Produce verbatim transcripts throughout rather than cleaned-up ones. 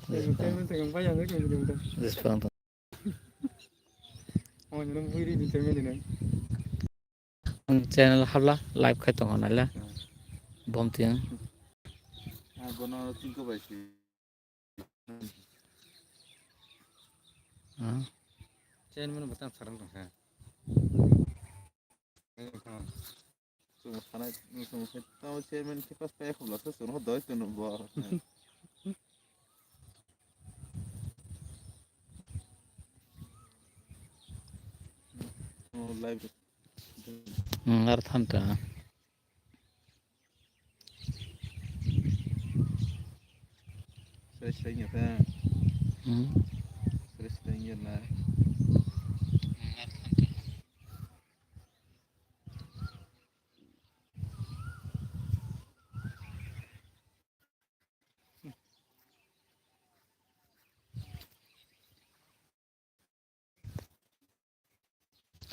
Chairman tong yang khe kung kung tong. Jespang tong. Oh, nang bui ri di chairman di nang. Ang channel habla live khai tong nai le. Bom tiang. Ah, bono chingko bai si. Ah. Chairman botang sarang tong kha. Chwng sanai, chwng sai tamo chairman khe pas paya khobla se chwng ho doi chwng bo. Oh, live. Hmm, ar than ta. Sres lagi apa? Hmm. Sres lagi na.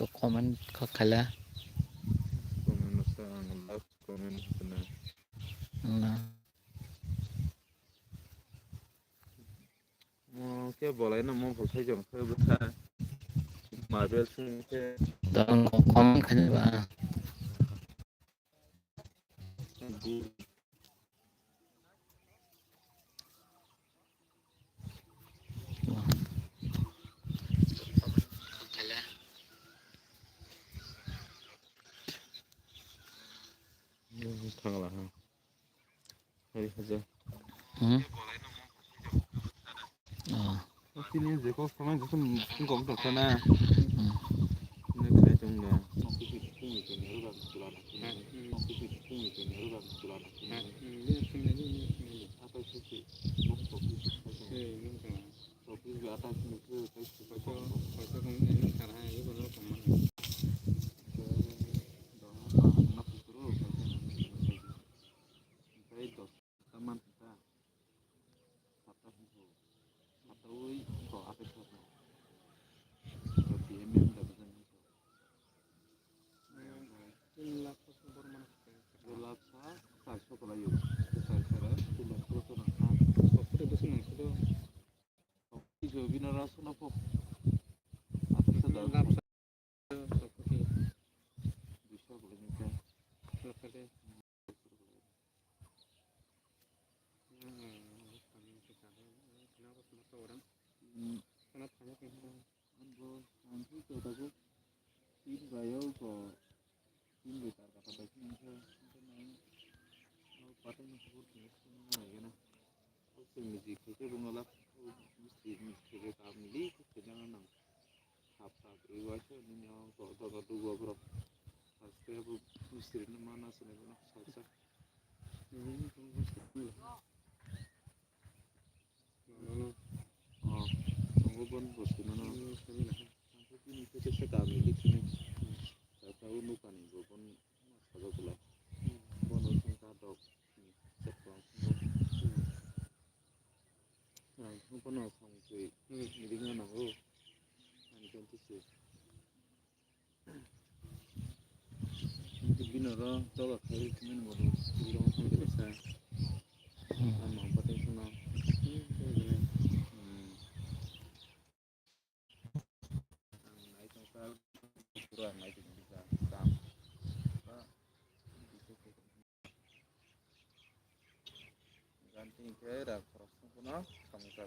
To comment kha khala. Comment no sa ang last comment na. Na. Mo ke bolai no mo phol sai jong sai bwsa. Marvel sing ke. To comment khala ba. Thangla ha. Hari haja. Hmm? Ah. Tini je ko samai je tum tum kok dok na. Hmm. Ne khai tung da. Satta hwnwi kok aphai thokma. Satta B M M da bwswk wngkha. Tin lakh kotor borok mano. Tin lakh sa, char so kwlaio. Char sara, tin lakh kotor nangkha. Kotor bwswk nangkha do. Kotor bini oro sono kok. Atharo sa da. Lakh sa, kotor. Duiso kwlainai kha. Lakh sa de. Ang bo, ang khe khe tabuk tin bai o bo, tin bai tar kata bai khe nang khe, hingkhe nang, o patai ni khobor khe nang nai gana. O chwng ni ji khe khe bungala, o mistri ni khe khe kam ni li khe khe nang nang. Sap sap ri waisa nini o do, do, do, do, borok. Saste bo mistri ni mana sene bono salsa. Oh, tongo bon bosti mano. Ang khe bini khe khe kami di sini. Kaka o nukani bo bon sajak bwlai. Bono song ta dok. Chak tong. Ang bono song twi. Meeting o nango. Ang twenty six. Bini oro tola khai bini bodo bini oro phone khe sa. Hmm. Ama pateng sono. Hmm. Ang nai tong sa, pura nai tong sa, kam. Ba, ganti khe ra khorok song kono samung sa.